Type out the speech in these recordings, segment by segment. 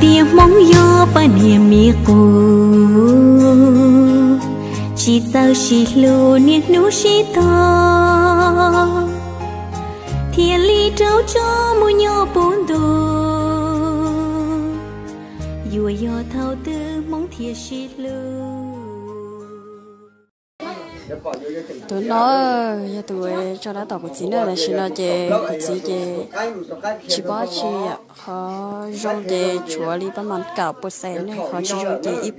Tias Hmoob yog poj niam me qus, tsis txawj sib hlub niaj hnub sib tog, thiaj li raug tso mus nyob puv ntuj. Yuav yog thaum twg Hmoob thiaj sib hlub? Tus no yog tus tso dab tom kuv txiv na, tam sim no ces kuv txiv ces tsis paub tsi, qhov zoo ces tshuav li pab mas kaum pua xees ne, qhov tsis zoo ces ib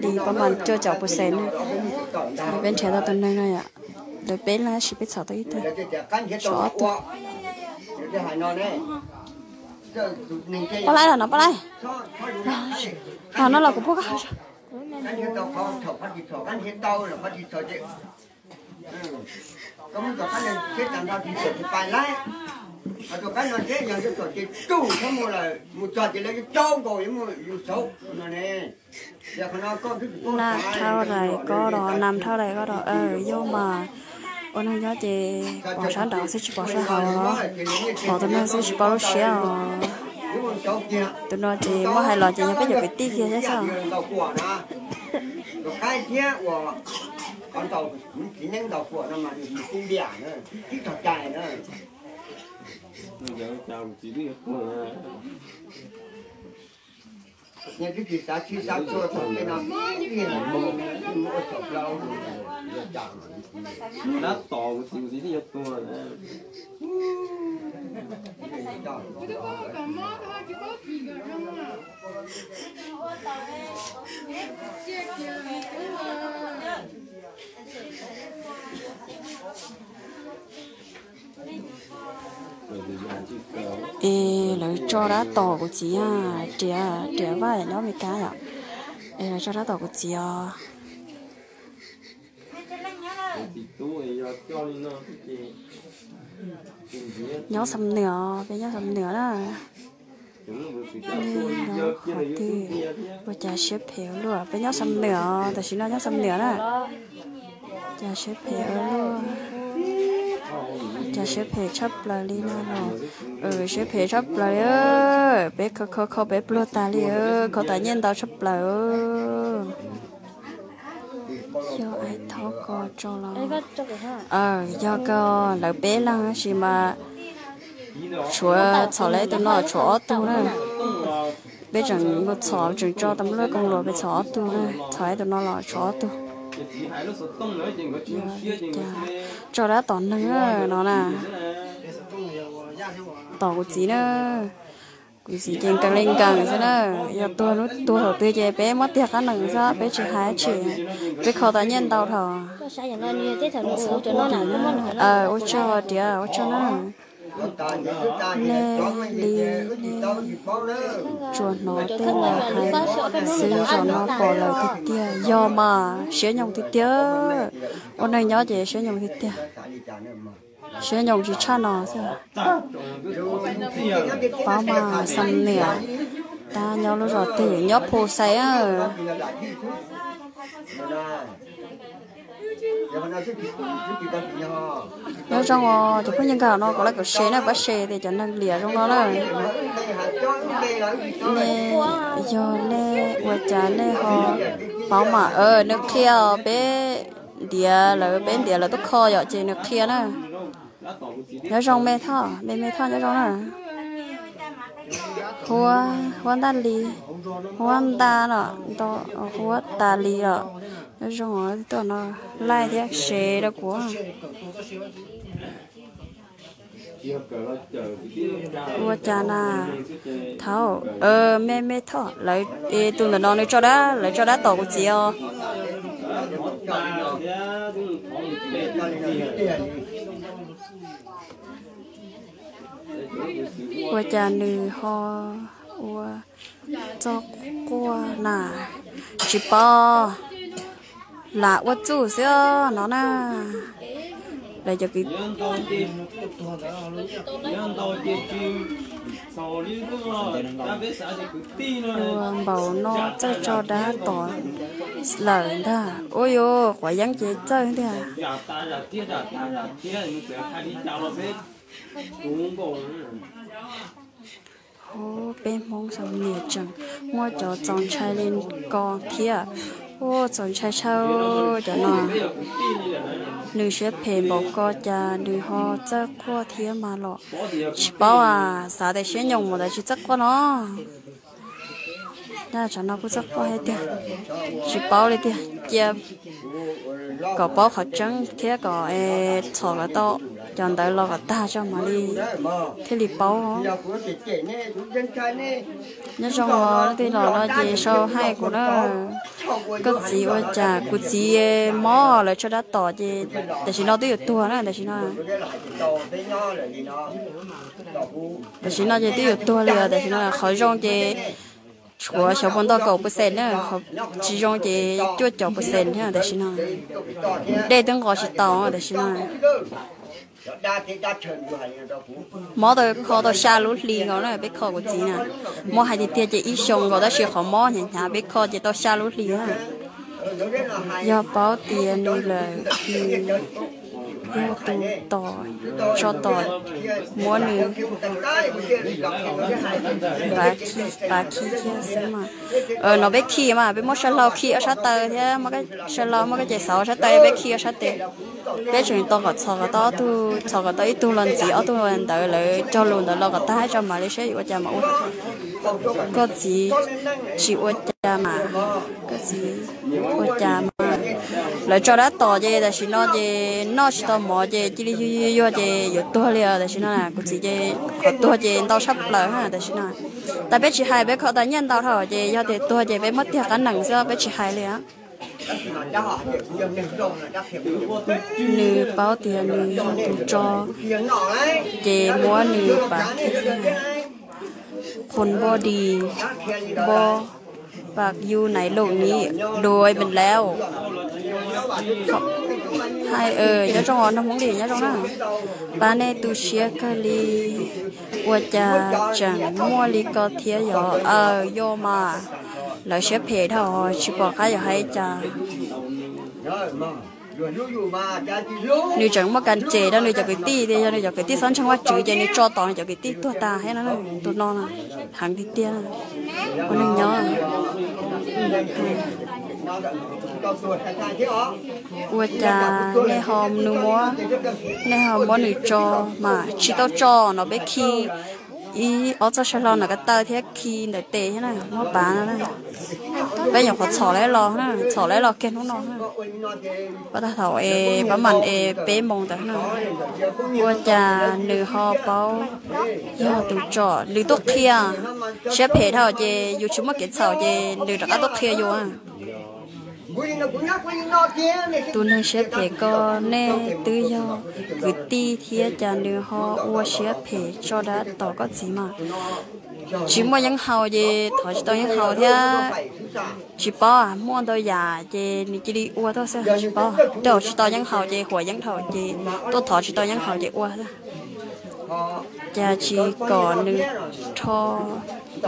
li pab mas cuaj caum pua xees ne. Peb nrhiav tau tus neeg no yom, lawv peb leeg tab sis peb txhom tau ib tug, tshuav ob tug. Pab laib los no pab laib, no los kuv pub koj. Nas dhau lawm koj los, nas dhau lawm koj los, yog mas ua neeg nyob ces pom sab nraud xwb tsis pom sab hauv los, pom tus neeg xwb tsis paub lub siab os. Tus no ces muab hais los ces yog peb cov kwv tij kiag thiab xwb. Es lawv tso dab tom kuv txiv, riam riam vaj nyob Amelikas yom. Es lawv tso dab tom kuv txiv os. Nyob Xam Nwm os, peb nyob Xam Nwm na. Nej nyob qhov twg? Ua cas siab phem ua luaj? Peb nyob Xam Nwm os, tam sim no nyob Xam Nwm na. Cas siab phem ua luaj, cas siab phem tshaj plaws li no los. Siab phem tshaj plaws li, peb kho kho kho peb pluag tas li, kho tas nyiaj ntau tshaj plaws. Xyov ai thaub ko tso los. Yog koj lawv peb leeg tab sis mas tshuav txhom lawv tus no tshuav ob tug na. Peb tseem mus txhom tseem tso tas lub koom luam peb txhom ob tug na, txhom tus no los tshuav ob tug. Tso dab tom neeg no na, tom kuv txiv na. Kuv txiv ces nkees li nkees xwb na, yog tuag hnub tuag thaum twg ces peb muab tiag qab nees xwb, peb tsis hais tsis, peb kho tau nyiaj ntau dhau. Ua tsaug riam, ua tsaug na. Nej li nej tsuas hnov tej lus hais xwb, zaum no pom lawm tiag tiag, yog mas siab nyoos tiag tiag. Ua neeg nyob ces siab nyoos tiag tiag. Siab nyoos tsis tshaj no xwb. Paub mas Xam Nwm, tab nyob lub zos twg? Nyob Phu Xais. Nyob zoo os cov phooj ywg, nkag no kom like kom share na, pab share tias cov neeg liam zoo no na. Nej, yog nej ua cas nej ho paub mas nws qhia peb ntiav lawv, peb ntiav lawv tuaj kho yom ces nws qhia na. Nyob zoo me thoj, me me thoj nyob zoo na. Huab, huab ntaj li, huab ntaj no, huab tas li los. Nyob zoo tuaj no, like thiab share rau kuv. Ua cas na, thaum me me thoj lawv, tus ntawm no nws tso dab, lawv tso dab tom kuv txiv os. Ua cas nws ho ua txoj quaj na, tsis paub, lam ua txuj xwb no na. Lawv cov kwv, ua npaum no txawj tso dab tom lawm ntag. Ua yuav quav yeeb ces txawj tiag. Ub, peb Hmoob xam niam tseem muaj cov txaus ntshai li ko thiab. Ub, txaus ntshai tshaj cov no. Nws siab phem npaum ko cas nws ho txawj quaj thiab mas los. Tsis paub as, xav tias siab nyoos mas ntawd tsis txawj quaj no. Tsam no kuj txawj quaj thiab tiag, tsis paub li tiag. Cia kom paub qhov tseeb thiab kom txhom kom tau cov ntawd los kom tag tso mam li thiaj li paub. Nyob zoo os, leej twg los no ces sau hais kuv na. Koj txiv ua cas? Kuv txiv mob lawv tso dab tom ces tam sim no twb yuav tuag na, tam sim no. Tam sim no ces twb yuav tuag li os, tam sim no qhov zoo ces tshuav xyov puas ntau kaum percent na, qhov tsis zoo ces cuaj caum percent thiab tam sim no. Dej twb nqos tsis tau tam sim no. Mob tau kho tau xya lub hli nkaus na, peb kho kuv txiv na. Mob hais tiag tiag ces ib xyoos nkaus tab sis qhov mob hnyav hnyav peb kho ces tau xya lub hli na. Yog paub tias nws lawm, nws yog tus tom, tso tom muab nws pav khi, pav khi thiab xwb mas. No peb khi mas peb muab saw hlau khi ob sab taw thiab, saw hlau muab koj ces xauv ob sab taw, peb khi ob sab tes. Peb tseem tos kom txhom kom tau ob tug, txhom kom tau ib tug los ntxiv ob tug ntawd, lawv cog lus ntawd los kom tag tso mam li saib yuav ua cas mas ua. Koj txiv tsis ua cas mas, koj txiv ua cas mas. Lawv tso dab tom ces tam sim no ces noj tsis tau mov ces cia li yuag yuag yuag ces yuav tuag li os tam sim no. Kuv txiv ces qhov tuag ces ntau tshaj plaws tam sim no. Tab peb tsis hais, peb kho tas nyiaj ntau dhau ces yog tias tuag ces peb muab tiag qab nees xwb, peb tsis hais li. Nws paub tias nws yog tus tso, ces muab nws pav khi. Qhov npoj dis, npoj pas yus nais lus ni, đuổi mình leo. Hais nyob zoo os, nag Hmoob li nyob zoo na. Pab nej tu siab kawg li, ua cas tseem muaj li ko thiab yog? Aw, yog mas, lawv siab phem dhau, tsis pom qab yuav hais cas. Nws tseem muaj kas ces rau nws cov kwv tij tias yog nws cov kwv tij txhob ntseeg Vajtswv ces nws tso tom nws cov kwv tij tuag tas thiab no, tus no na, heev tiag tiag. Ua neeg nyob, ua cas nej ho, nws muab, nej ho muab nws tso mas tsis tau tso no, peb khi ib ob txoj saw hlau ntawm ko taw thiab khi ntawm tes thiab na, muab pav no na. Peb nyuam qhuav txhom lawv los na, txhom lawv los kiag hnub no na. Pab tag thaum es pab mam es peb moos ntawd na. Ua cas nws ho paub yog tus tso? Nws tuaj qhia, siab phem dhau ces yus tsis muaj kev txhaum ces nws rov qab tuaj qhia yus. Tus neeg siab phem ko, nej twb yog kwv tij thiab cas nws ho ua siab phem tso dab tom koj txiv mas. Tsis muaj yeeb haus ces thov tsis tau yeeb haus thiab. Tsis paub, muaj ntau yam ces nws cia li ua tuaj xwb, tsis paub. Tej zaum tsis tau yeeb haus ces huam yeeb dhau ces tuaj thov tsis tau yeeb haus ces ua xwb. Cas tsis kom nws rho,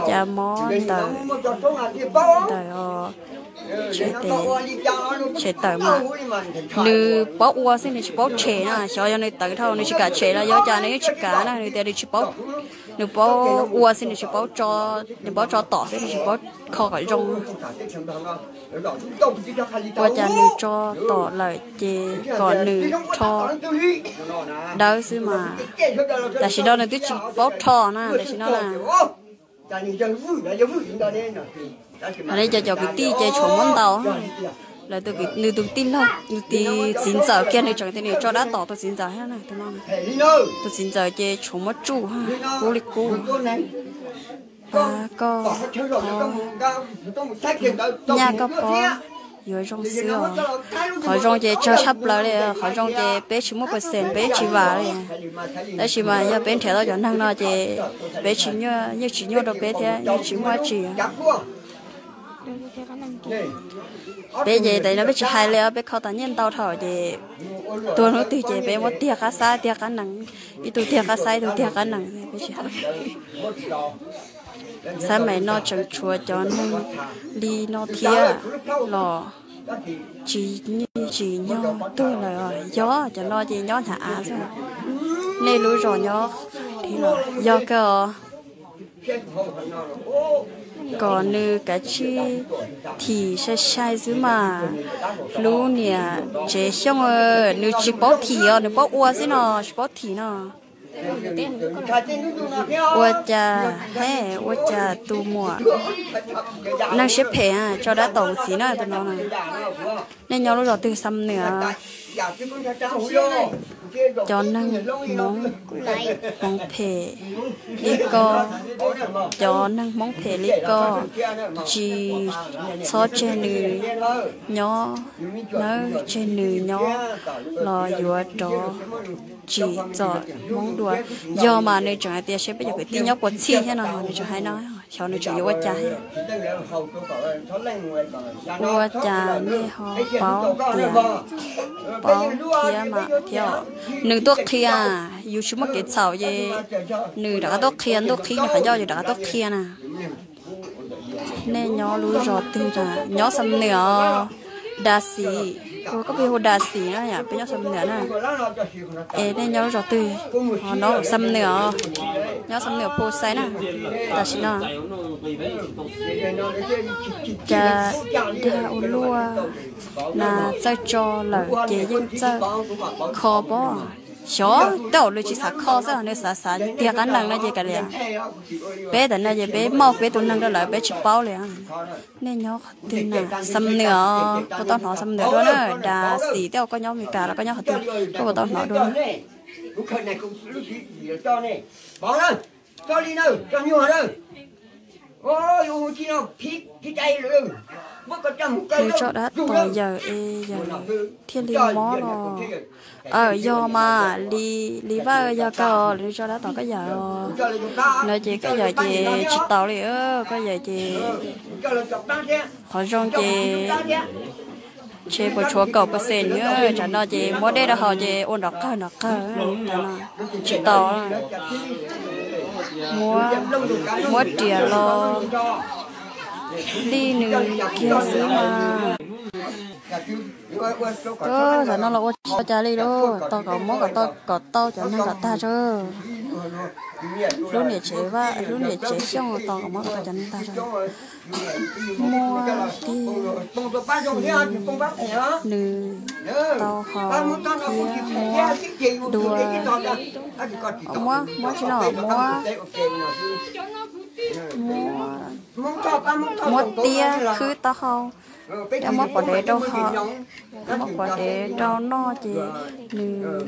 cas mob ntawm, ntawm os, tshem tawm mas. Nws paub ua xwb, nws tsis paub tshem na. Xyov yog nws tawv dhau nws tsis kam tshem los yog cas nws yeej tsis kam na, nws tias nws tsis paub. Nws paub ua xwb, nws tsis paub tso, nws paub tso tom xwb, nws tsis paub kho kom zoo. Ua cas nws tso tom lawm ces kom nws rho dawb xwb mas. Tam sim no nws twb tsis paub rho na, tam sim no na. Hos nej cov, cov kwv tij ces tshuav muab ntaus. Lawv, nws tus tij laug, nws tus txiv ntxawm kiag nws tseem tias nws tso dab tom tus txiv ntxawm thiab na, tus no. Tus txiv ntxawm ces tshuav muab tsuj, kub li kub. Pab koj, nyaj koj pob, yuav zoo xwb os. Qhov zoo ces tsawg tshaj plaws li, qhov zoo ces peb tsis muaj percent peb tsis vam li. Tab sis mas yog peb nrhiav tau cov neeg no ces peb tsis, yeej tsis nyuaj rau peb thiab yeej tsis muaj dab tsi. Peb ces tam sim no peb tsis hais li os, peb kho tas nyiaj ntau dhau ces tuag hnub twg ces peb muab tiag qab xab tiag qab nees, ib tug tiag qab xab ib tug tiag qab nees, peb tsis hais. Xab maim no tseem tshuav cov neeg li no thiab los? Tsis, tsis nyog tuag lawm os. Yog cov no ces nyob hnyav av xwb. Nej lub zos nyob, yog kawg os. kom nws kav tsij thim sai sai xwb mas. Lub niam tsev Xyooj, nws tsis paub thim os, nws paub ua xwb no, tsis paub thim no. Ua cas, he, ua cas tus muam neeg siab phem tso dab tom kuv txiv na, tus no na. Nej nyob lub zos twg xa nws? Cov neeg Hmoob, Hmoob phem li ko, cov neeg Hmoob phem li ko, tsis txhob tseg nws nyob nawb, tseg nws nyob los yuav rov tsim txom Hmoob dua. Yog mas nws tseem hais tias seb peb cov kwv tij nyob puas txhij thiab no, nws tseem hais no, xyov nws tseem yuav ua cas thiab. Ua cas nej ho paub tias, paub thiab mas thiab os. Nws tuaj qhia, yus tsis muaj kev txhaum ces nws rov qab tuaj qhia, ntuj qhib nws qhov ncauj ces rov qab tuaj qhia na. Nej nyob lub zos twg na? Nyob Xam Nwm os. Da Xim, ua koj pheej hu Da Xim na yom, peb nyob Xam Nwm na. Es nej nyob lub zos twg? Os, no Xam Nwm os, nyob Xam Nwm Phu Xais na. Tam sim no cas dag ua luaj na, txawj tso lawm ces yeej txawj kho pob. Xyov tej zaum nws tsis xav kho xwb, nws xav xav tiag qab nees no ces kav liam. Peb tam no ces peb muab peb tus neeg rau lawv peb tsis paub li. Nej nyob qhov twg na? Xam Nwm os, puas tau hnov Xam Nwm dua na? Da Xim, tej zaum koj nyob Amelikas los koj nyob qhov twg koj puas tau hnov dua na? Nws tso dab tom yawm es yawm thiaj li mob los? Aw, yog mas, Li, Li Vaj, yog koj, nws tso dab tom koj yawm os. No ces koj yawm ces tsis tau li, koj yawm ces qhov zoo ces ntshe puas tshuav kaum percent, tsam no ces muab dej rau haus ces ua nrov qawg nrov qawg, tsis tau. Muab, muab riam los lij nws kiag xwb mas. Tam no los ua tsis tau cas li lauj, tos kom muab kom tau, kom tau cov neeg kom tag tso. Lub niam tsev Vaj, lub niam tsev Xyooj, tos kom muab kom tau cov neeg tag tso. Muab tiag, nws tau haus thiab muab dua. Muab, muab tsis no, muab, muab, muab tiab khwb taub hau, thiab muab pov dev rau haus, muab pov dev rau noj ces nws,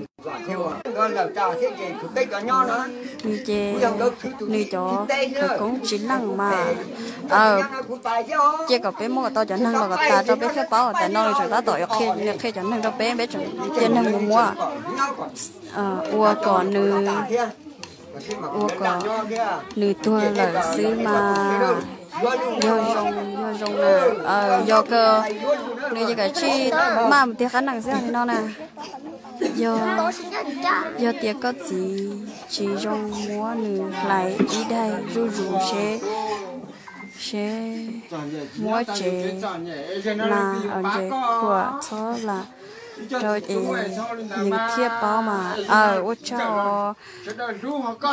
nws ces, nws cov khawv koob tsis leej mas. Aw, cia kom peb muab kom tau cov neeg los kom tas tso peb thiaj paub, tam no nws tseem tab tom yuav qhia, nws qhia cov neeg rau peb, peb tseem cia neeg mus muab. Ua kom nws, ua kom nws tuag lawm xwb mas. Yog zoo, yog zoo na, yog kawg, nws ces kav tsij maj mus tiag qab nees xwb li no na. Yog, yog tias koj txiv tsis zoo muab nws hlais ib daig zuj zus seb, seb muab tsev las, ntses khuam txhob las rau es nws thiaj paub mas. Aw, ua tsaug,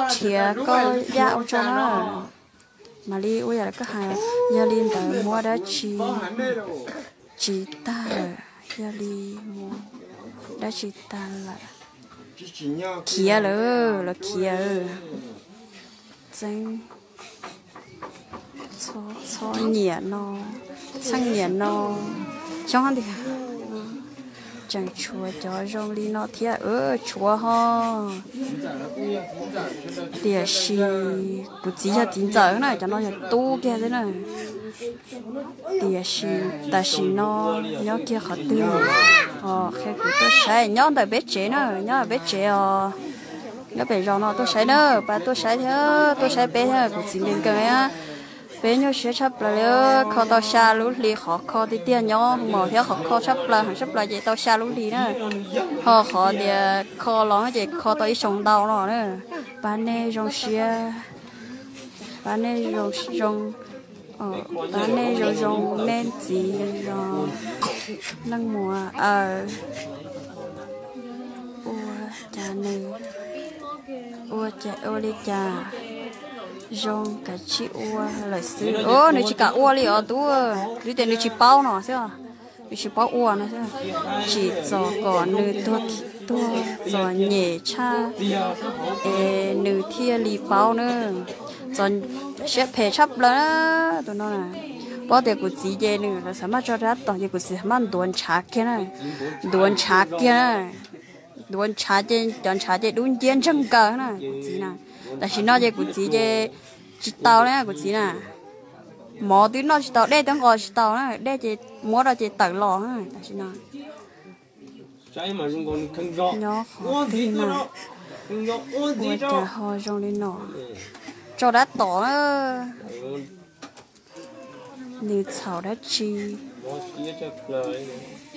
nrhiav koj yaj ua tsaug na. Mam li ua yam li koj hais, yog li ntawd muab dab tsi tsis tag lawm, yog li muab dab tsi tag lawm. Khiav lawm, lawv khiav. Txeeb, txhob nyiam no, txheej nyiam no, xyov tias tseem tshuav cov zoo li no thiab, tshuav ho. Tiam sis kuv txiv yog txiv ntxawm na, cov no yog tub kiag xwb na. Tiam sis tam sim no nyob kiag qhov twg os, qhia kuv tuaj saib, nyob ntawm peb tsev na, nyob ntawm peb tsev os. Nyob pem zos no tuaj saib na, pab tuaj saib thiab, tuaj saib peb thiab, kuv txiv nkees nkees. Peb nyuaj siab tshaj plaws li, kho tau xya lub hli, qhov kho tiag tiag nyob mos thiab qhov kho tshaj plaws heev tshaj plaws ces tau xya lub hli na. Ho qhov tias kho los ces kho tau ib xyoos ntau no na. Pab nej zoo siab, pab nej zoo zoo, pab nej zoo zoo, nej txiv los leej muam aw, ua cas nws, ua cas ua li cas. Zoo kav tsij ua lawm xwb. Nws tsis kam ua li os tub, vim tias nws tsis paub no xwb, nws tsis paub ua no xwb. Tsim txom kom nws tuag txom nyem tshaj es nws thiaj li paub na. Txom, siab phem tshaj plaws na tus no na. Paub tias kuv txiv ces nws lawv xav maj tso rab tom ces kuv txiv xav maj ntuav ntshav kiag na, ntuav ntshav kiag na. Ntuav ntshav ces cov ntshav ces dub nciab ntseg nkaws na kuv txiv na. Tam sim no ces kuv txiv ces tsis tau li kuv txiv na. Mov twb noj tsis tau, dej twb nqos tsis tau na, dej ces muab rau ces tawm los na tam sim no. Nyob qhov twg na, ua cas ho zoo li no? Tso dab tom na. Nws txhaum dab tsi?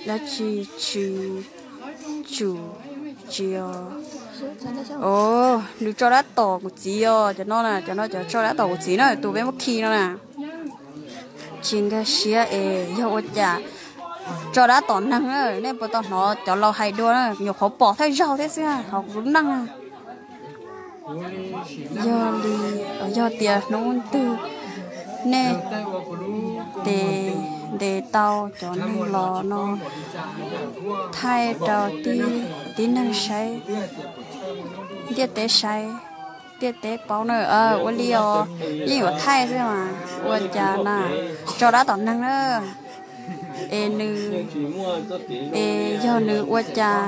Dab tsi tsis tsum tsis os? Nws tso dab tom kuv txiv os, cov no na, cov no cov tso dab tom kuv txiv na, tus peb muab khi no na. Tsis nkag siab es yog ua cas tso dab tom neeg na, nej puas tau hnov cov laus hais dua na, nyuam qhuav pom thawj zaug thiab xwb hauv kuv lub neej na. Yog li, yog tias hnub twg nej tes ntes tau cov neeg los no thaij rau tib neeg saib, ntiaj teb saib, ntiaj teb paub na. Ua li os, yeej yuav thaij xwb mas ua cas na, tso dab tom neeg na. Es nws, es yog nws ua cas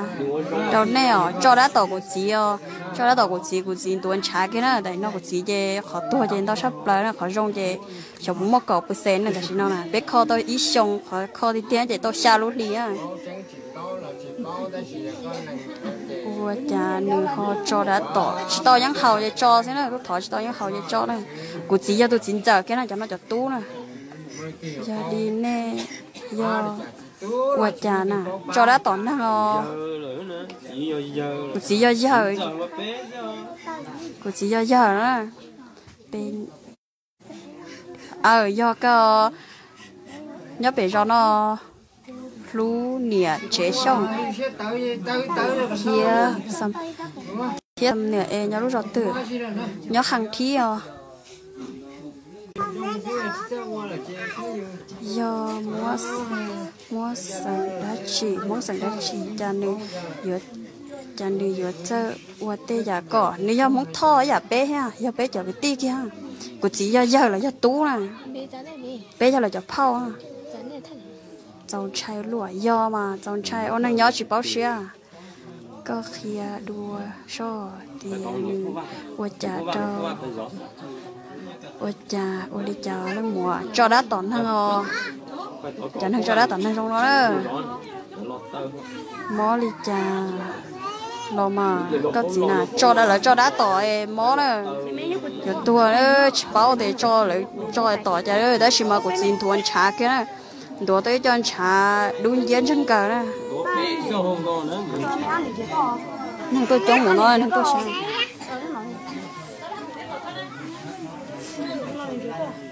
rau nej os, tso dab tom kuv txiv os, tso dab tom kuv txiv, kuv txiv ntuav ntshav kiag na. Tam sim no kuv txiv ces qhov tuag ces ntau tshaj plaws na, qhov zoo ces xyov puas muaj kaum pes xees na. Tam sim no na peb kho tau ib xyoo, qhov kho tiag tiag ces tau xya lub hlis na. Ua cas nws ho tso dab tom, tsis tau yeeb haus ces tso xwb na, lub thov tsis tau yeeb haus ces tso na. Kuv txiv yog tus txiv ntxawm kiag na, cov no cov tub na. Yog li nej yog ua cas na, tso dab tom neeg os. Kuv txiv yog yawg, kuv txiv yog yawg na. Aw, yog koj nyob pem zos no, hlub niam tsev xyooj thiab, thiab niam es nyob lub zos twg? Nyob Khaj Thib os. Yog muab xeem dab tsi, Hmoob xeem dab tsi, cas nws yuav, cas nws yuav txawj ua tej yam kom nws yog Hmoob Thoj ib yam peb thiab, yog peb cov kwv tij kiag. Kuv txiv yog yawg los yog tub na, peb yog lawv cov phauj. Txaus ntshai luaj, yog mas txaus ntshai, ua neeg nyob tsis paub siab. Koj qhia dua soj tias nws ua cas rau, ua cas ua li cas leej muam tso dab tom neeg os. Cov neeg tso dab tom neeg zoo no na. Mob li cas los mas koj txiv na, tso dab, lawv tso dab tom mob na. Yuav tuag, tsis paub tias tso, lawv tso tom cas, tab sis mas kuv txiv ntuav ntshav kiag na. Ntuav tau ib co ntshav dub nciab ntseg nkaws na. Neeg tuaj coob mus no, neeg tuaj saib.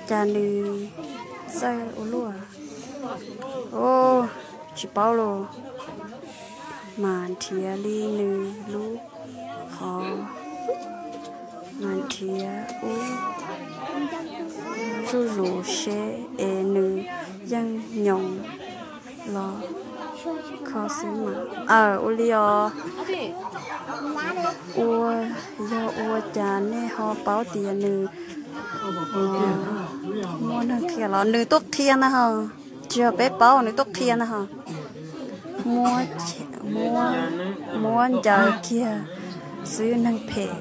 Cas nws txawj ua luaj. Tsis paub los mas nrhiav li nws lub qhov, mas nrhiav ub zuj zus seb es nws yeej nyoos los kho xwb mas. Aw, ua li os. Ua, yog ua cas nej ho paub tias nws muaj neeg qhia los? Nws tuaj qhia na ho, tsis yog peb paub, nws tuaj qhia na ho. Muab, muab ncaws kiag xwb, neeg phem.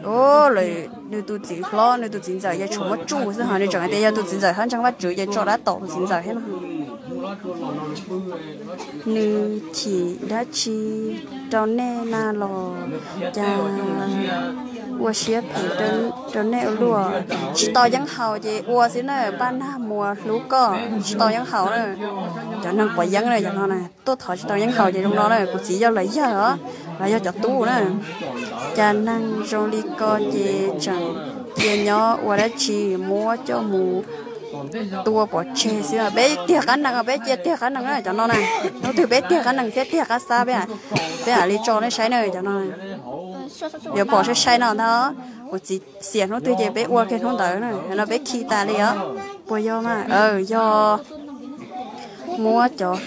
Nws tus txiv hlob, nws tus txiv ntxawm ces tshuav muab tsuj xwb ho, nws tseem hais tias yog tus txiv ntxawm hab ntseeg Vajtswv ces tso dab tom tus txiv ntxawm thiab no. Nws chim dab tsi rau nej na los? Cas ua siab phem rau nej ua luaj. Tsis tau yeeb haus ces ua xwb na, Paj Nag Muas hlub koj, tsis tau yeeb haus na. Cov neeg quav yeeb na, cov no na, tuaj thov tsis tau yeeb haus ces zoo no na. Kuv txiv yog lawv yawg os, los yog cov tub na. Cas neeg zoo li ko ces tseem cia nyob ua dab tsi, muab coj mus tua pov tseg xwb. Peb tiag qab nees, peb cia tiag qab nees na cov no na. Hnub twg peb tiag qab nees thiab tiag qab xab peb, peb mam li tso nej saib na cov no. Yuav pom sai sai no ntag. Kuv txiv xiam hnub twg ces peb ua kiag hnub ntawd na. No peb khi tas li os. Puas yog mas? Yog. Muab cov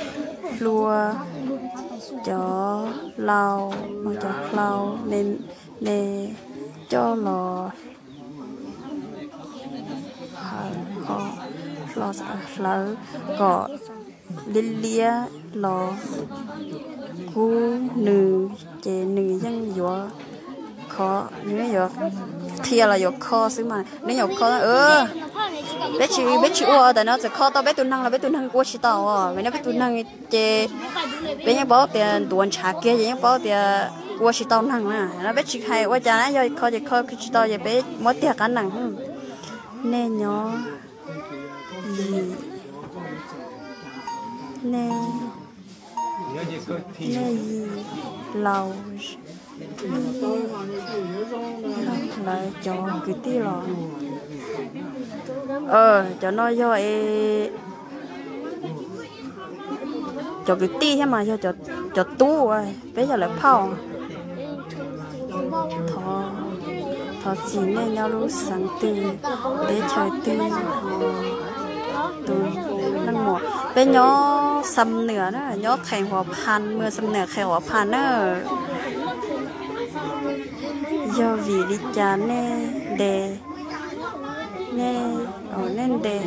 hlua, cov hlau, cov hlau ne, coj los hlawv kom liab liab los kub nws, ces nws yeej yuav kho, nws yeej yuav qhia los yuav kho xwb mas, nws yuav kho. Peb tsis, peb tsis ua tas no, txawm kho tau peb tus neeg los peb tus neeg ua tsis tau, vim no peb tus neeg ces peb yeej paub tias ntuav ntshav kiag ces yeej paub tias ua tsis tau neeg na. No peb tsis hais ua cas na, yog kho ces kho, kho tsis tau ces peb muab tiag qab nees. Nej nyob, nej, nej yim laus, lawv cov kwv tij los, cov no yog es cov kwv tij thiab mas yog cov tub, peb yog lawv phauj. Thov txim nej nyob lub xeev twg, teb chaws twg, tus neeg muam, peb nyob Xam Nuas na, nyob Kheem Huas Phas, mws Xam Nuas Kheem Huas Phas na. Yog vim li cas nej ntes, nej, nej ntes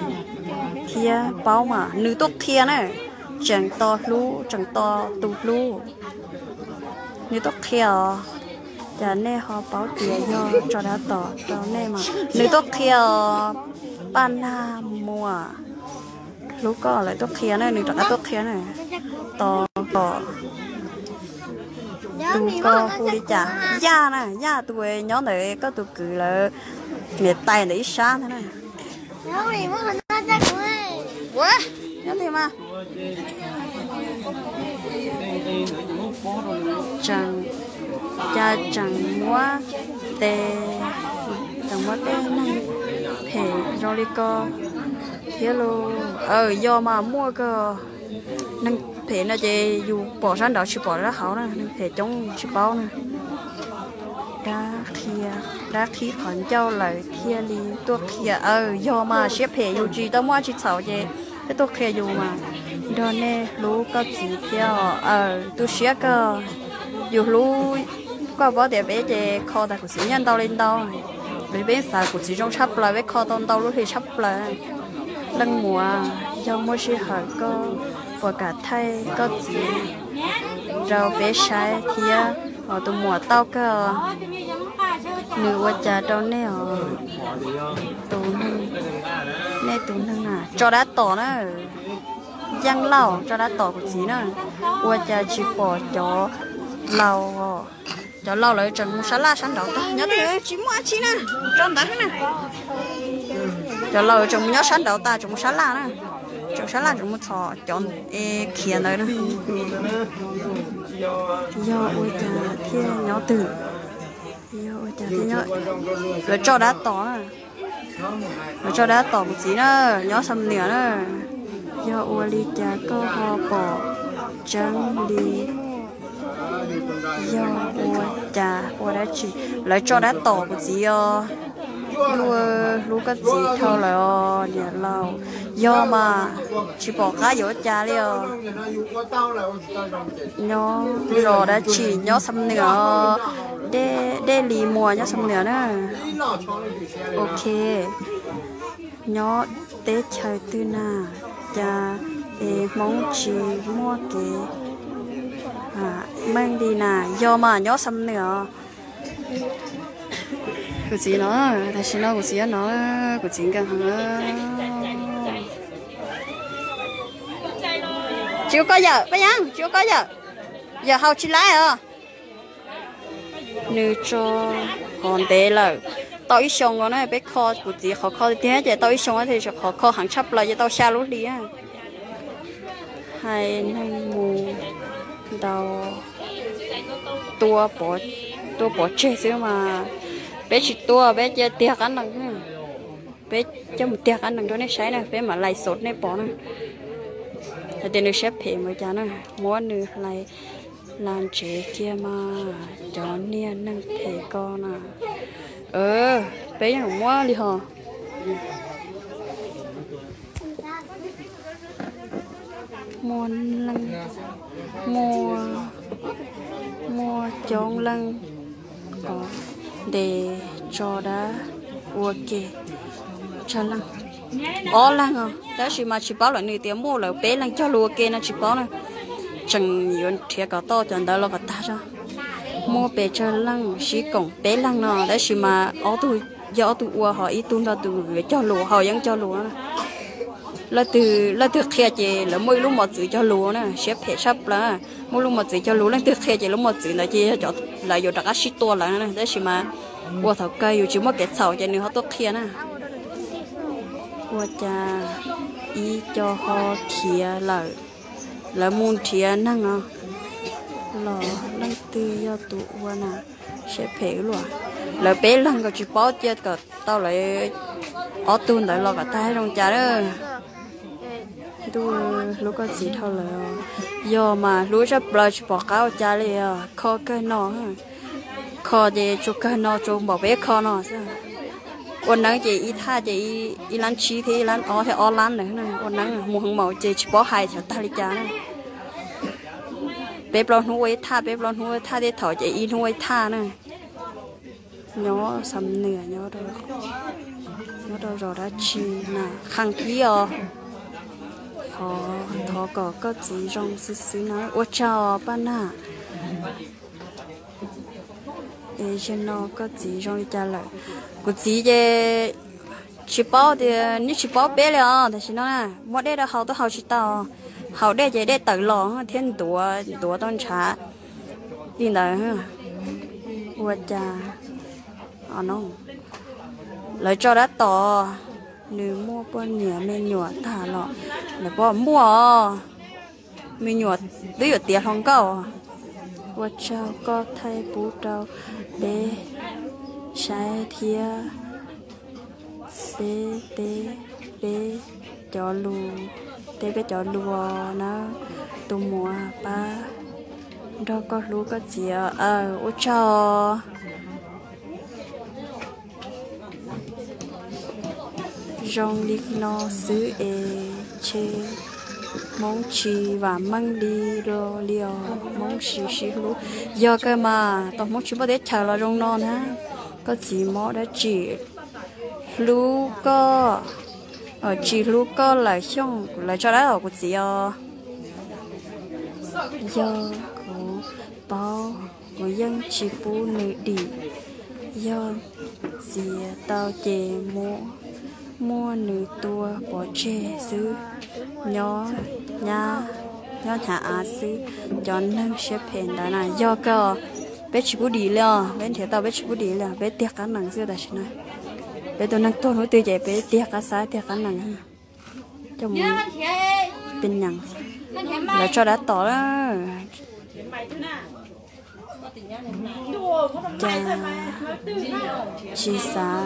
thiab paub mas nws tuaj qhia na, tseem tos hlub, tseem tos tus hlub. Nws tuaj qhia os, cas nej ho paub tias yog tso dab tom rau nej mas nws tuaj qhia os. Paj Nag Muas, hlub koj lawm tuaj qhia na, nws rov qab tuaj qhia na. Tos kom tus koj hu li cas, Yaj na, Yaj tus nyob ntawm koj tus kwv lawv niam tais ntawm ib sab ntag na. Ua, nyob twg mas? Tseem, cas tseem muab tes, tseem muab tej neeg phem zoo li ko thiab lauj? Aw, yog mas muaj kawg. Neeg phem no ces yus pom sab nraud tsis pom sab hauv na, neeg phem coob tsis paub na. Dab qhia, dab qhib qhov ncauj lawm thiaj li tuaj qhia. Aw, yog mas siab phem yus tsis tau muaj dab tsi txhaum ces thiaj tuaj qhia yus mas. Nrog nej hlub koj txiv thiab os. Aw, tu siab kawg. Yus hlub, koj paub tias peb ces kho tas kuv txiv nyiaj ntau li ntau. Peb xav kuv txiv zoo tshaj plaws, peb kho tau ntau lub hli tshaj plaws. Leej muam, yog muaj sij hawm koj puas kam thaij koj txiv rau peb saib thiab? Os, tus muam tau kawg. Nws ua cas rau nej os? Tus neeg, nej tus neeg na tso dab tom na. Yeej Lauj tso dab tom kuv txiv na. Ua cas tsis pom cov laus, cov laus lawv tseem mus sab laj sab nraud tag, nyob twg tsis muaj dab tsi na, tso ntawd na. Cov laus tseem mus nyob sab nraud tas, tseem mus sab laj na, tseem sab laj tseem mus txhom cov khiav ntawd na. Yog ua cas thiaj nyob twg? Yog ua cas thiaj nyob? Lawv tso dab tom na. Lawv tso dab tom kuv txiv na, nyob Xam Nuas na. Yog ua li cas koj ho pom tseeb li? Yog ua cas ua dab tsi? Lawv tso dab tom kuv txiv os. Hlub, hlub koj txiv dhau lawm os niam laus. Yog mas, tsis pom qab yuav ua cas li os. Nyob zos dab tsi? Nyob Xam Nuas os. Dej Lis Muas, nyob Xam Nuas na. Ok. Nyob teb chaws twg na? Cas es Hmoob tsis muaj kev meej li na? Yog mas, nyob Xam Nuas os. Kuv txiv no, tam sim no kuv txiv no, kuv txiv nkees heev. Tsis ua koj yawm, Paj Yeeb, tsis ua koj yawm. Yawm haus tsis laib os. Nws tso hov ntev lawm, tau ib xyoo no na, peb kho kuv txiv qhov kho tiag tiag ces tau ib xyoo, tiam sis qhov kho heev tshaj plaws ces tau xya lub hli. Hais neeg mus ntaus, tua pov, tua pov tseg xwb mas, peb tsis tua, peb cia tiag qab nees. Peb coj mus tiag qab nees rau nej saib na, peb mam lais xov nej pom na. Hais tias nws siab phem mus cas na, muab nws hlais la ntsev kiag mas cov niag neeg phem ko na. Peb yeej muab li ho. Muaj leej, muaj, muaj coob leej kom ntes tso dab ua ke tsawg leej, ob leeg os, tab sis mas tsis paub lawm, nws tias muaj lawv peb leeg cog lus ua ke no tsis paub na. Tseem yuav nrhiav kom tau cov ntawd los kom tag zog. Muaj pes tsawg leej sib koom peb leeg no, tab sis mas ob tug, yog ob tug ua ho ib tug nrog tus yuav cog lus, ho yeej cog lus na. Leej twg qhia ces lawv muaj ib lub mos txwv cog lus na, siab phem tshaj plaws. Muaj lub mos txwv cog lus, leej twg qhia ces lub mos txwv ntawd ces yog cov lawv yuav rov qab sib tua lawm na, tab sis mas ua thaum kawg yus tsis muaj kev txhaum ces nws ho tuaj qhia na. Ua cas ib co ho khiav lawm, lawv mus nrhiav neeg os, los leej twg yog tus ua na, siab phem ua luaj. Lawv peb leeg nkaus tsis paub cia kom tau lawv ob tug ntawd los kom tag zoo cas lawm. Ntuj, hlub koj txiv dhau lawm. Yog mas hlub tshaj plaws tsis pom qab ua cas li os, kho kawg no. Kho ces tsuas kawg no, tsuas npaum peb kho no xwb. Ua neeb ces ib thaj ces ib lab tsib thiab ib lab ob thiab ob lab ntawd na. Ua neeb mus heev maum ces tsis paub hais xyov tag li cas na. Peb plaub hnub ua ib thaj, peb plaub hnub ua ib thaj, tej thaum ces ib hnub ua ib thaj na. Nyob Xam Nwas, nyob rau zos dab tsi na, Khaj Kib os. Thov kom koj txiv zoo xwb xwb na, ua tsaug Paj Nag. Es zaum no koj txiv zoo li cas lawm? Kuv txiv ces tsis paub tias, nws tsis paub peb li os, tam sim no na muab dej rau haus tuaj haus tsis tau. Haus dej ces dej tawm los thiab ntuav ntuav tau ntshav li ntawd. Ua cas lawv tso dab tom, nws muaj poj niam me nyuam tag los? Lawv pom muaj os, me nyuam twb yuav tiav hluas nkauj. Ua tsaug koj thaij pub rau peb saib thiab. Peb teb peb cov lus, teb peb cov lus nawb, tus muam pab nrog koj hlub koj txiv. Aw, ua tsaug. Zoo li no xwb es ntshe Hmoob tsis vam meej li los li os, Hmoob tsis sib hlub. Yog kawg mas, tau Hmoob tsis muaj teb chaws los zoo no na. Koj txiv mob dab tsi? Hlub koj, tsis hlub koj lawm Xyooj, lawv tso dab tom kuv txiv os. Yog kuv paub kuv yeej tsis pub nws dim. Yog txiav tau ces muab, muab nws tua pov tseg xwb. Nyob nyab, nyob hnyav av xwb, cov neeg siab phem ntawd na. Yog kawg, peb tsis pub dim li os, peb nrhiav tau peb tsis pub dim li os, peb tiag qab nees xwb tam sim no. Peb tus neeg tuag hnub twg ces peb tiag qab xav tiag qab nees. Coj mus pes nyees, lawv tso dab tom lawm. Cas tsis xav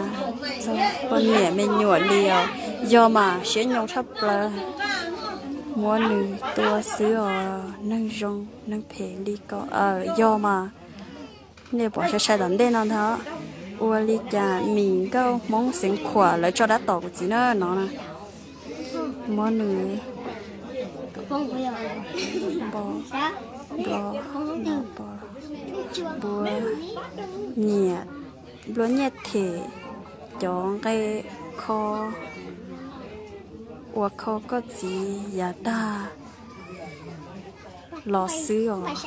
txog poj niam me nyuam li os. Yog mas siab nyoo tshaj plaws, muab nws tua xwb os. Neeg zoo neeg phem li ko. Aw, yog mas. Nej pom sai sai tom ntej no ntag. Ua li cas Mim Nkauj Hmoob Xeev Khuam lawv tso dab tom kuv txiv na no na. Muab nws npo, npo, npo, npua nyiam, nplua nyiaj them cov nqe kho, ua kho koj txiv yav tag los xwb os.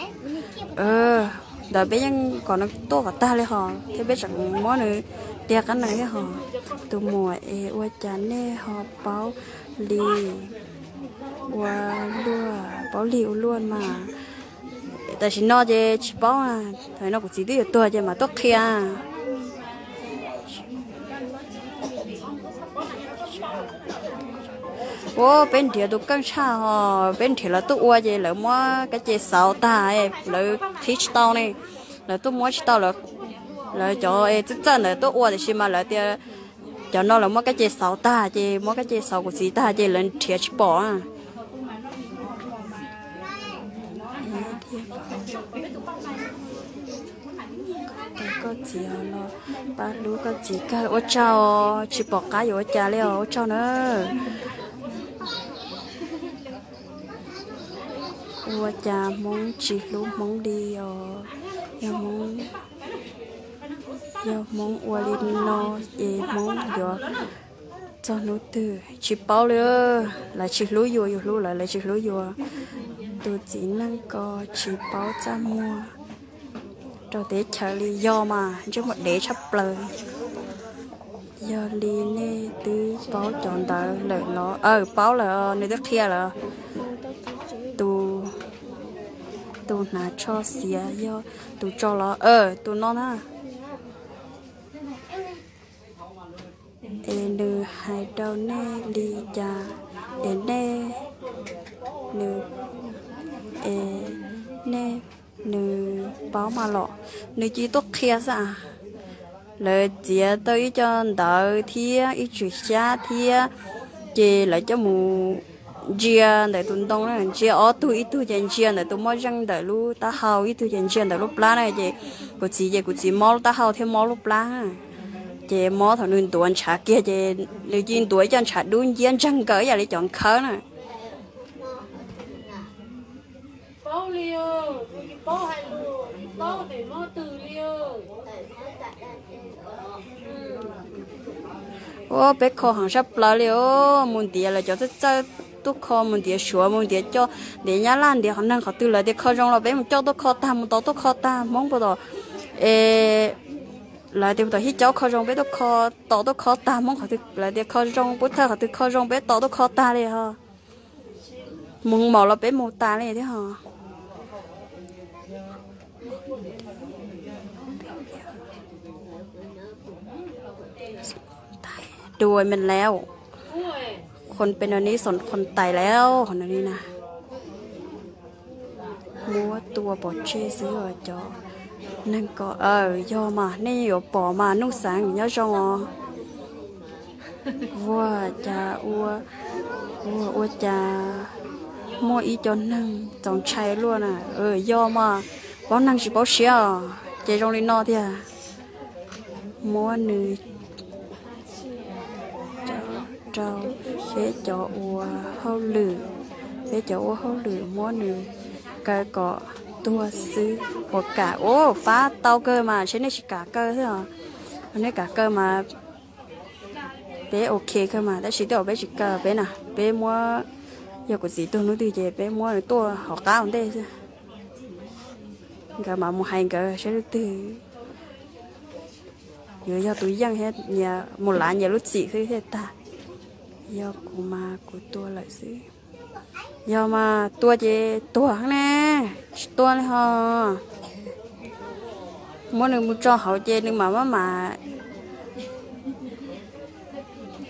Ntawd peb yeej kom nws tuaj kom tag li hos thiab peb tseem muab nws tiag qab nees thiab hos. Tus muam es ua cas nej ho paub lig ua luaj, paub lig ua luaj mas. Tam sim no ces tsis paub, thaum no kuv txiv twb yuav tuag ces mam tuaj qhia. Ua peb nrhiav tus keej tshaj hos, peb nrhiav lawv tuaj ua ces lawv muab kab ce xauv tag, lawv qhib tsis tau ne. Lawv tuaj muab tsis tau, lawv cov txawj txawj ntawd tuaj ua tiam sis mas lawv tias Cov no lawv muab kab ce xauv tag ces, muab kab ce xauv kuv txiv tag ces lawv nrhiav tsis pom na. Koj txiv los pab hlub koj txiv kawg, ua tsaug, tsis pom qab yuav ua cas li os, ua tsaug na. Ua cas Hmoob tsis hlub Hmoob li os? Yog Hmoob, yog Hmoob ua li no ces Hmoob yuav txog hnub twg? Tsis paub li. Lawv tsis hlub yus, yus hlub lawv, lawv tsis hlub yus. Tus txiv neej ko tsis paub txaj muag rau teb chaws li. Yog mas, ntsej muag dev tshaj plaws. Yog li nej twb paub cov ntawd lawm los? Aw, paub lawm, nws twb qhia lawm. Tus, tus hnav tsho xiav yog tus tso los? Aw, tus no na. Es nws hais rau nej li cas? Es nej, nws, es nej, nws paub mas los? Nws cia li tuaj qhia xwb as. Lawv txiav tau ib co ntawv thiab ib tswm xyab thiab, ces lawv coj mus ntsia ntawm tus ntoo na, ntsia ob tug, ib tug ces ntsia ntawm tus moj zeej ntawm lub taub hau, ib tug ces ntsia ntawm lub plab na. Ces kuv txiv ces kuv txiv mob lub taub hau thiab mob lub plab. Ces mob thaum nws ntuav ntshav kiag ces nws cia li ntuav ib co ntshav dub nciab ntseeg nkaus ib yam li cov nkhawb na. Ua peb kho heev sab plaws li os. Mus ntiav lawv cov txawj txawj tuaj kho, mus ntiav Suav, mus ntiav coj, ntiav Nyab Laj, ntiav qhov neeg qhov twg lawv tias kho zoo los peb mus coj tuaj kho tag, mus tos tuaj kho tag. Hmoob puas tom, es lawv tias mus tom Hib Caub kho zoo, peb tuaj kho, tos tuaj kho tag. Hmoob qhov twg lawv tias kho zoo, Pub Thawj qhov twg kho zoo peb tos tuaj kho tag li ho. Mus maum los peb mus tas li thiab ho. Đùa mình lắm.คนเป็นแบบนี้สนคนตายแล้ว no li na. Muab tua pov tseg xwb os cov neeg ko. Aw, yog mas, nej yuav pom mas, Nuj Xeev nyob zoo os. Ua cas ua, ua, ua cas muaj ib co neeg txaus ntshai luaj na. Yog mas, paub neeg tsis paub siab os, ces zoo li no tiag. Muab nws rau peb cov ua hauj lwm, peb cov ua hauj lwm muab nws kaw kom tuag xwb. Puas kam? Ua pab tau kawg mas, saib nej tsis kam kaw xwb os. Nej kam kaw mas peb ok kawg mas, tab sis tej zaum peb tsis kaw peb na, peb muab, yog kuv txiv tuag hnub twg ces peb muab nws tuaj hauv qab ua ntej xwb. Nkawd mas mus hais nkawd saib lub twg. Yuav yog tus yeej thiab nyias mus lav nyias lub txim xwb thiaj tag. Yog kuv mas kuv tua lawm xwb. Yog mas tua ces tuag ne, tsis tua li ho. Muab nws mus tso hauv ces nws mam maj mam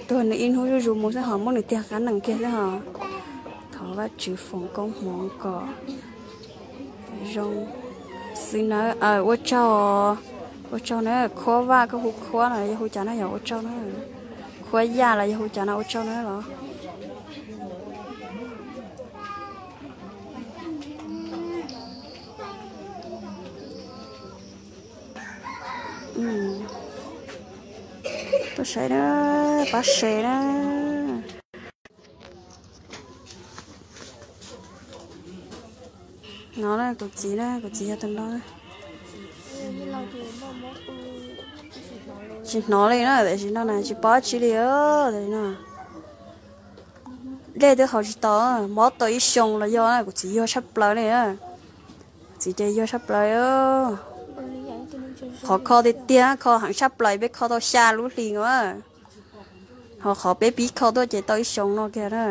tuag nws ib hnub zuj zus mus xwb ho, muab nws tiag qab nees kiag xwb ho. Thov Vajtswv foom koob hmoov kom zoo xwb nawb. Ua tsaug, ua tsaug na. Khuab Vaj, koj hu Khuab los yog hu cas na, yog ua tsaug na. Khuab Yaj los yog hu cas na, ua tsaug na los. Tuaj saib na, pab share na. No na, kuv txiv na, kuv txiv yog tus no na. Tsis hnov li na, tam sim no na tsis paub dab tsi li no. Dej twb haus tsis tau, mob tau ib xyoo los yog na, kuv txiv yuag tshaj plaws li. Kuv txiv ces yuag tshaj plaws. Qhov kho tiag tiag, kho heev tshaj plaws, peb kho tau xya lub hlis na. Ho qhov peb pib kho tuaj ces tau ib xyoo no kiag na.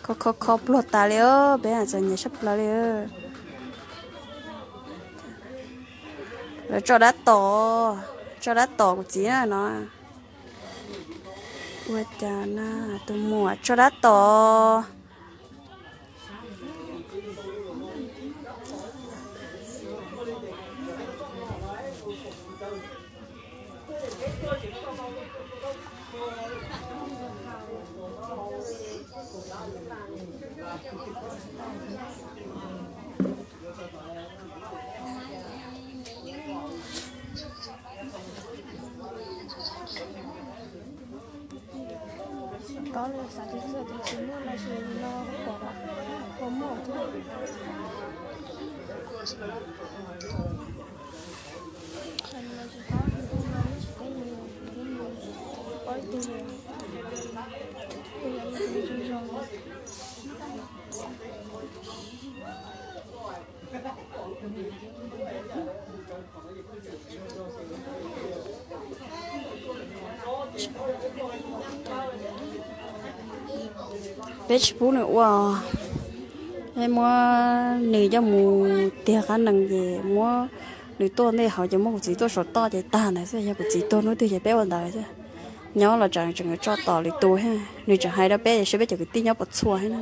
Kho kho kho pluag tas li, peb txom nyem tshaj plaws li. Lawv tso dab tom, tso dab tom kuv txiv na no. Ua cas na, tus muam tso dab tom. Tsis paub li, xav tias txawm tias tsis muaj los sis no pom, pom muaj thiab. Tsis paub, tsis paub ib tug li, tus zoo zoo. Peb tsis pub nws ua, peb muab nws coj mus tiag qab nees ces muab nws tuaj ntej hauv ces muab kuv txiv tuaj saum toj ces tag ntawd xwb. Yog kuv txiv tuag hnub twg ces peb ua ntawd xwb. Nyob los tseem tseem tso tom lwm tus, nws tseem hais rau peb es saib peb cov kwv tij nyob puas txhua thiab na.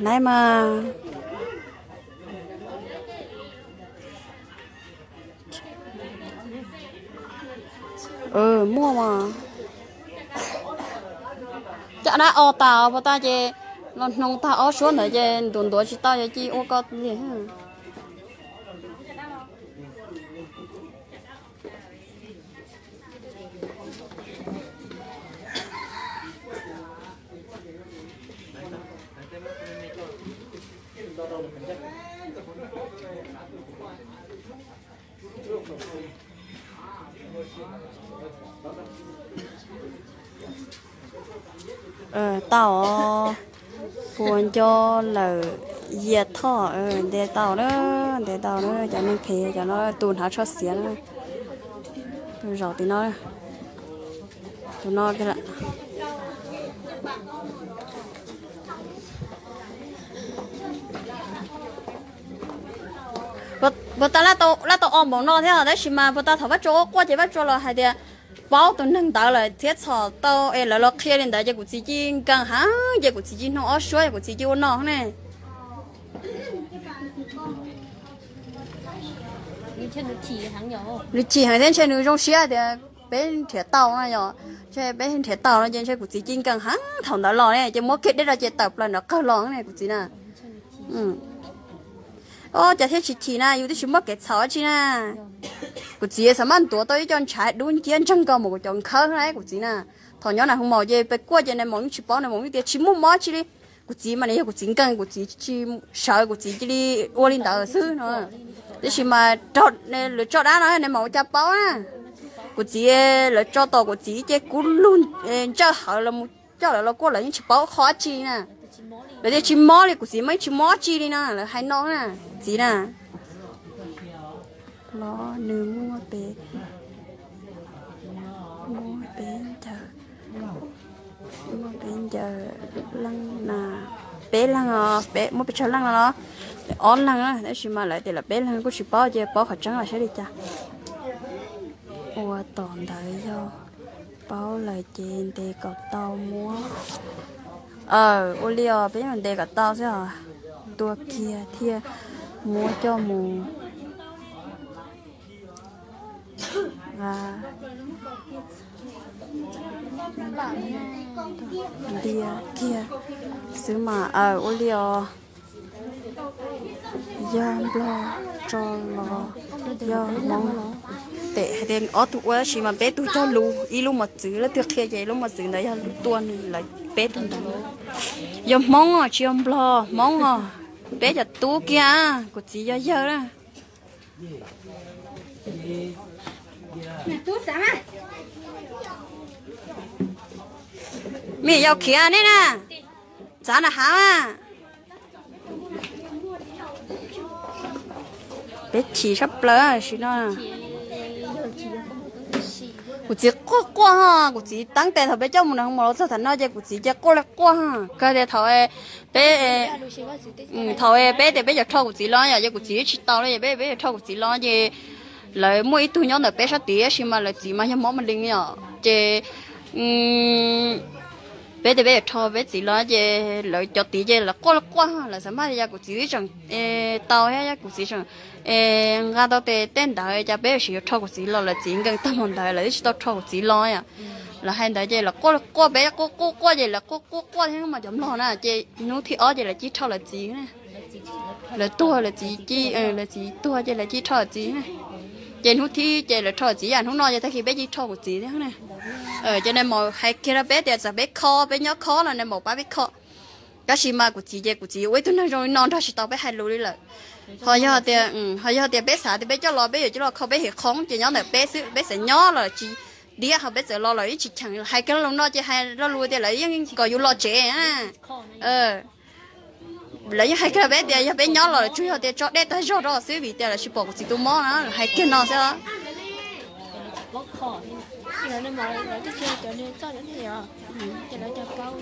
Naiv mas, muaj mas, cov dab o tas puas tag ces los hnoos tag ob suab ntawd ces ntuav ntuav tsis tau ces cia ua ko li. Tau, puas nco lawm Yias Thoj, ntes tau na, ntes tau na, cov neeg phem cov no tus hnav tsho xiav na, tus zaum tim no, tus no kiag lawm. Puas tas laj tau o npaum no thiab tab sis mas puas tas thaum Vaj Tsua ua quaj ces Vaj Tsua los hais tias paub tus neeg ntawd lawm thiab txhom tau es lawv los qhia li ntawd ces kuv txiv cia li nkees heev ces kuv txiv cia li hnoos ob suab es kuv txiv cia li ua no ne. Nws chim heev thiab ntshe nws zoo siab tias peb nrhiav tau no yog, ntshe peb nrhiav tau no ces ntshe kuv txiv cia li nkees heev thaum ntawd los ne ces muab kiag dej rau ces tawm plaws nrov qawg los ne kuv txiv na. Os, cas thiaj tsis chim na, yus twb tsis muaj kev txhaum dab tsi na. Kuv txiv xav maj ntuav tau ib co ntshav dub nciab ntseeg nkaus mus kuv cov nkhawb na kuv txiv na. Thaum nyob nram hoo maum ces peb kuaj ces nais maum yeej tsis paub, nais maum yeej tias tsis muaj mob dab tsi li. Kuv txiv mas nws yog kuv txiv nkeeg, kuv txiv tsis sawv, kuv txiv cia li ua li ntawd xwb no. Tab sis mas raug lawv tso dab no nais maum ua cas paub na. Kuv txiv, lawv tso tom kuv txiv ces kub lug ntsawj hawv los mus coj lawv los kuaj lawv yeej tsis paub qhov dab tsi na. Lawv tias tsis mob li, kuv txiv mas yeej tsis mob dab tsi li no lawv hais no na. Txiv na, los nws muaj peb, muaj peb ncaws, muaj peb ncaws leej na, peb leeg os, muaj peb tsawg leej no los? Ob leeg na, tab sis mas lawv tias lawv peb leeg kuj tsis paub ces paub qhov tseeb los saib li cas. Ua tom ntawd yog paub lawm ces ntes kom tau muab. Aw, ua li os, peb yuav ntes kom tau xwb os. Tua kiag thiaj muab coj mus ntiav kiag xwb mas. Aw, ua li os. Yog Nplog tso los yog Hmoob? Tes hais tias ob tug ua tab sis mas peb tug cog lus, ib lub mos txwv, leej twg qhia ces lub mos txwv ntawd yog tua nws lawv peb tug ntawd. Yog Hmoob os, tsis yog Nplog, Hmoob os. Peb cov tub kiag, kuv txiv yog yawg na. Me yau khiav nej na, txav na hav. Peb chim sab plaws sim no. Kuv txiv quaj quaj ho, kuv txiv teeb tes thaum peb coj mus nram hoo maum los txog thaum no ces kuv txiv cia quaj li quaj ho. Kawg tias thaum peb, thaum peb tias peb yuav rho kuv txiv los yom, ces kuv txiv tsis tau li, peb peb yuav rho kuv txiv los ces lawv muaj ib tug nyob ntawm peb sab tid tab sis mas lawv txiv mas yog mob ma li yom, ces peb tias peb yuav rho peb txiv los ces lawv cov tid ces lawv quaj quaj, lawv xav mas yog kuv txiv tseem tau thiab, yog kuv txiv tseem nqa tau tej ntawd ces peb sim yuav rho kuv txiv los, lawv txiv nkees tag mus ntawd lawv twb tsis tau rho kuv txiv los yom. Lawv hais ntawd ces lawv quaj quaj, peb quaj quaj quaj ces lawv quaj quaj quaj thiab mas cov mlog na ces hnub thib ob ces lawv cia li rho lawv txiv na. Lawv tuag lawv txiv cia, lawv txiv tuag ces lawv cia li rho lawv txiv na. Ces hnub thib ces lawv rho lawv txiv, yam hnub no ces tag kis peb cia li rho kuv txiv thiab na. Ces nais maum hais kiag rau peb tias txawm peb kho, peb nyob kho los nais maum pab peb kho. Tab sis mas kuv txiv ces kuv txiv ua ib tug neeg zoo li no nrog tsis tau peb hais lus li lawm. Ho yog tias, ho yog tias peb xav tias peb coj los peb yuav coj los kho peb him qhov ces nyob ntawm peb xwb, peb txawm nyob los tsis diab, ho peb txawm los los yeej tsis cheem. Hais kiag lo lus no ces hais lo lus tias lawv yeej kom yus los tsev. Lawv yeej hais kiag peb tias yog peb nyob los tsuas yog tias tso dej tag zog rau xwb vim tias lawv tsis pom kuv txiv tus mob na, hais kiag no xwb. Cov ne mos lawv twb tsis cov ne txoj cov ne yom, ces lawv cov paub.